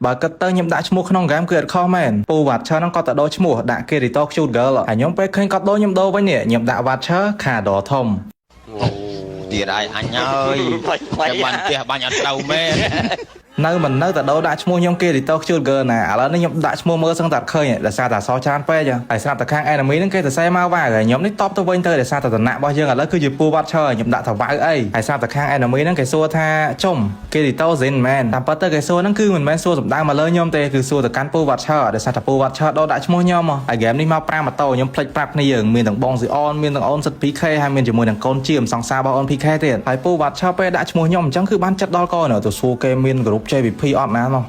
បើគិតទៅខ្ញុំដាក់ឈ្មោះក្នុងហ្គេមគឺអត់ខុសមែនពូវ៉ាត់ឆើហ្នឹងគាត់ទៅដូរឈ្មោះដាក់គេរីតូ cute girl ហើយខ្ញុំពេលឃើញគាត់ដូរខ្ញុំដូរវិញនេះខ្ញុំដាក់វ៉ាត់ឆើខាដធំ អូទៀតហើយអញហើយតែបាញ់ផ្ទះបាញ់អត់ត្រូវមែន នៅមិននៅតែដូរដាក់ឈ្មោះខ្ញុំគេរីតូ cute girl ណាឥឡូវនេះខ្ញុំដាក់ឈ្មោះមើលសឹងតែអត់ឃើញដោយសារតែអក្សរច្រើនពេកហើយស្រាប់តែខាង enemy ហ្នឹងគេទៅសេមកវ៉ាវហើយខ្ញុំនេះតបទៅវិញទៅដោយសារតែតំណាក់របស់យើងឥឡូវគឺជាពូវ៉ាត់ឆើខ្ញុំដាក់ថាវ៉ាវអីហើយស្រាប់តែខាង enemy ហ្នឹងគេសួរថាចុំគេរីតូស៊ីនមែនតាមពិតទៅគេសួរហ្នឹងគឺមិនមែនសួរសម្ដៅមកលើខ្ញុំទេគឺសួរទៅកាន់ពូវ៉ាត់ឆើដោយសារតែពូវ៉ាត់ឆើដូរដាក់ឈ្មោះខ្ញុំហើយហ្គេមនេះមក5ម៉ូតូខ្ញុំភ្លេចប្រាប់គ្នាយើងមានទាំងបងស៊ីអនមានទាំងអូនសិត PK ហើយមានជាមួយនឹងកូនជាមសង្សាររបស់អូន PK ទៀតហើយពូវ៉ាត់ឆើពេលដាក់ឈ្មោះខ្ញុំអញ្ចឹងគឺបានចិត្តដល់កនៅទៅសួរគេមានក្រុម JVP អត់ណាមក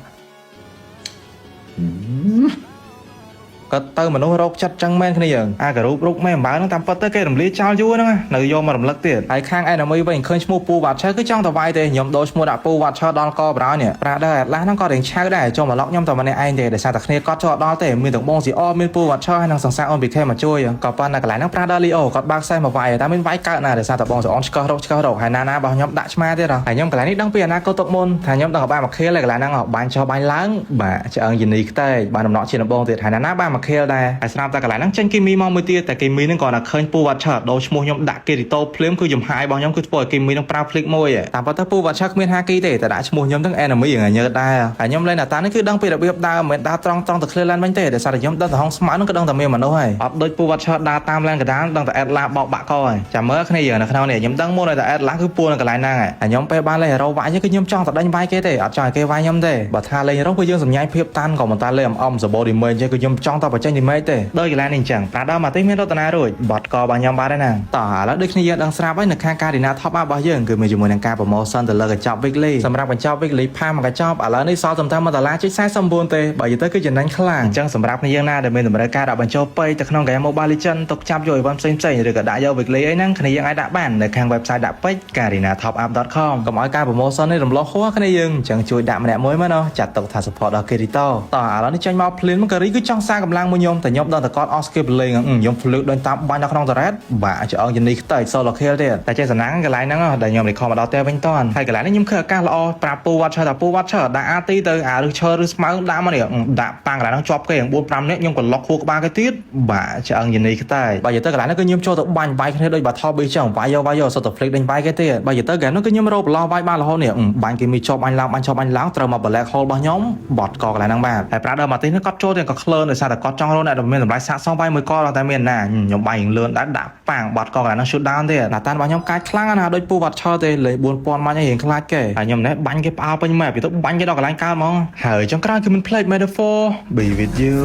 ក៏ទៅមនុស្សរោគចិត្តចឹងមែនគ្នាយើងអាការរូបរូបមែនបើហ្នឹងតាមពិតទៅគេរំលាយចោលយូរហ្នឹងណានៅយកមករំលឹកទៀតហើយខាង enemy វិញឃើញឈ្មោះពូវ៉ាត់ឆើគឺចង់ទៅវាយទេខ្ញុំដូរឈ្មោះដាក់ពូវ៉ាត់ឆើដល់កប្រោនេះប្រាដែរអាឡាស់ហ្នឹងក៏រៀងឆៅដែរចូលមកឡុកខ្ញុំតែម្នាក់ឯងទេដោយសារតែគ្នាគាត់ចូលអត់ដល់ទេមានទាំងបងស៊ីអមានពូវ៉ាត់ឆើហើយនិងសង្សារអូន PK មកជួយក៏ប៉ុន្តែកន្លែងហ្នឹងប្រាដល់លីអូគាត់បើកខ្សែមកវាយតែមានវាយកើតណាដោយសារតែបងស៊ីអនឆ្កឹះរកឆ្កឹះរកហើយណាណារបស់ខ្ញុំដាក់ឆ្មាទៀតហើយខ្ញុំកន្លែងនេះដឹងពីអនាគតទុកមុនថាខ្ញុំដឹងតែបានមកខៀលឯកន្លែងហ្នឹងបាញ់ចុះបាញ់ឡើងបាទឆ្អឹងយនីខ្ទេចបានដំណក់ជាដំបងទៀតហើយណាណាបានមកខៀលដែរហើយស្រាប់តែកន្លែងហ្នឹងចេញគីមីមកមួយទៀតតែគីមីហ្នឹងគាត់តែឃើញពូវ៉ាត់ឆើដូរឈ្មោះខ្ញុំដាក់គីរីតូភ្លាមគឺចំហាយរបស់ខ្ញុំគឺធ្វើឲ្យគីមីហ្នឹងប្រើភ្លេចមួយតាមពិតទៅពូវ៉ាត់ឆើគ្មានហាគីទេតែដាក់ឈ្មោះខ្ញុំទាំង enemy យ៉ាងញើតដែរហើយខ្ញុំលេងតាតានេះគឺដឹងពីរបៀបដើរមិនមែនដើរត្រង់ត្រង់ទៅ clear lane វិញទេដោយសារតែខ្ញុំដឹងតែហងស្មៅហ្នឹងក៏ដឹងតែមានមនុស្សហើយអត់ដូចពូវ៉ាត់ឆើដើរតាម lane កដាលដឹងតែ add ឡាបោកបាក់កហើយចាំមើលគ្នាយើងនៅក្នុងនេះខ្ញុំដឹងមុនតែ add ឡាគឺពួននៅកន្លែងហ្នឹងហើយខ្ញុំពេលបានលេង hero វាយគឺខ្ញុំចង់តែដេញវាយគេទេអត់ចង់ឲ្យគេវាយខ្ញុំទេបើថាលេង hero គឺយើងសម្ញៃភាពតាន់ក៏មិនតាលេងអំអំសបោ damage ទេគឺខ្ញុំចង់តែបញ្ចេញ damage ទេដោយកន្លែងនេះអញ្ចឹងប្រាដល់មកទីមានរតនារួចបត់ករបស់ខ្ញុំបាត់ហើយណាតោះឥឡូវដូចគ្នាយើងដឹងស្រាប់ហើយនៅខាងការឌីណា top up របស់យើងគឺមានជាមួយនឹងការ promotion ទៅលើកញ្ចប់ weekly សម្រាប់កញ្ចប់ weekly ផាមួយកញ្ចប់ឥឡូវនេះសល់ត្រឹមតែ1ដុល្លារចុច49ទេបើនិយាយទៅគឺចំណេញខ្លាំងអញ្ចឹងសម្រាប់គ្នាយើងណាដែលមានតម្រូវការដាក់បញ្ចូលពេជ្រទៅក្នុង game Mobile Legends ទុកចាប់យក event ផ្សេងៗឬក៏ដាក់យក weekly អីហ្នឹងគ្នាយើងអាចដាក់បាននៅខាង website ដាក់ពេជ្រ karinatopup.com កុំឲ្យការ promotion នេះរំលោះហួសគ្នាយើងអញ្ចឹងជួយដាក់ម្នាក់មួយមកណោះចាត់ទុកថា support ដល់ Kirito តោះឥឡូវនេះចេញមកភ្លាមមកការីគឺចង់សាកម្លាំងមួយខ្ញុំតែខ្ញុំដឹងតែគាត់អស់ skill លេងខ្ញុំភ្លើកដូចតាមបាញ់ដល់ក្នុង turret បាទឆ្អឹងជំនីខ្ទេច solo kill ទៀតតែចេះសំណាងកន្លែងហ្នឹងដែលខ្ញុំ recall មកដល់ផ្ទះវិញតាន់ហើយកន្លែងនេះខ្ញុំឃើញឱកាសល្អប្រាប់ពូវ៉ាត់ឆើថាពូវ៉ាត់ឆើដាក់ RT ទៅអាឬឈើឬស្មៅដាក់មកនេះដាក់ប៉ាំងកន្លែងហ្នឹងជាប់គេ4 5នាក់ខ្ញុំក៏លុកខួរក្បាលគេទៀតបាទឆ្អឹងជំនីខ្ទេចបើនិយាយទៅកន្លែងហ្នឹងគឺខ្ញុំចូលទៅបាញ់វាយគ្នាដូច battle base ចឹងវាយយកវាយយកសុទ្ធតែ flick ដេញវាយគេទៀតបើនិយាយទៅហ្គេមហ្នឹងគឺខ្ញុំរកប្រឡោះវាយបានរហូតនេះបាញ់គេមីជាប់បាញ់ឡើងបាញ់ជាប់បាញ់ឡើងត្រូវមក black hole របស់ខ្ញុំបត់កកន្លែងហ្នឹងបាទហើយប្រាដល់មកទីនេះគាត់ចូលទាំងក៏ក្លឿនដោយសារតែគាត់ចង់រកអ្នកដែលមានតម្លៃសាកសមវាយមួយកតែមានណាខ្ញុំបាយលឿនដែរដាក់ប៉ាំងបត់កកន្លែងហ្នឹង shoot down ទៀតណាតានរបស់ខ្ញុំកាចខ្លាំងណាស់ដូចពូវ៉ាត់ឆើទេលេ4000មាញ់ឲ្យរៀងខ្លាចគេហើយខ្ញុំនេះបាញ់គេផ្អើលពេញម៉ែពីទៅបាញ់គេដល់កន្លែងកើតហ្មងហើយចុងក្រោយគឺមិនភ្លេច metaphor be with you.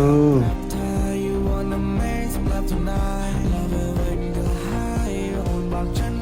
You wanna make some love tonight. Love it when you high អូនบอกฉัน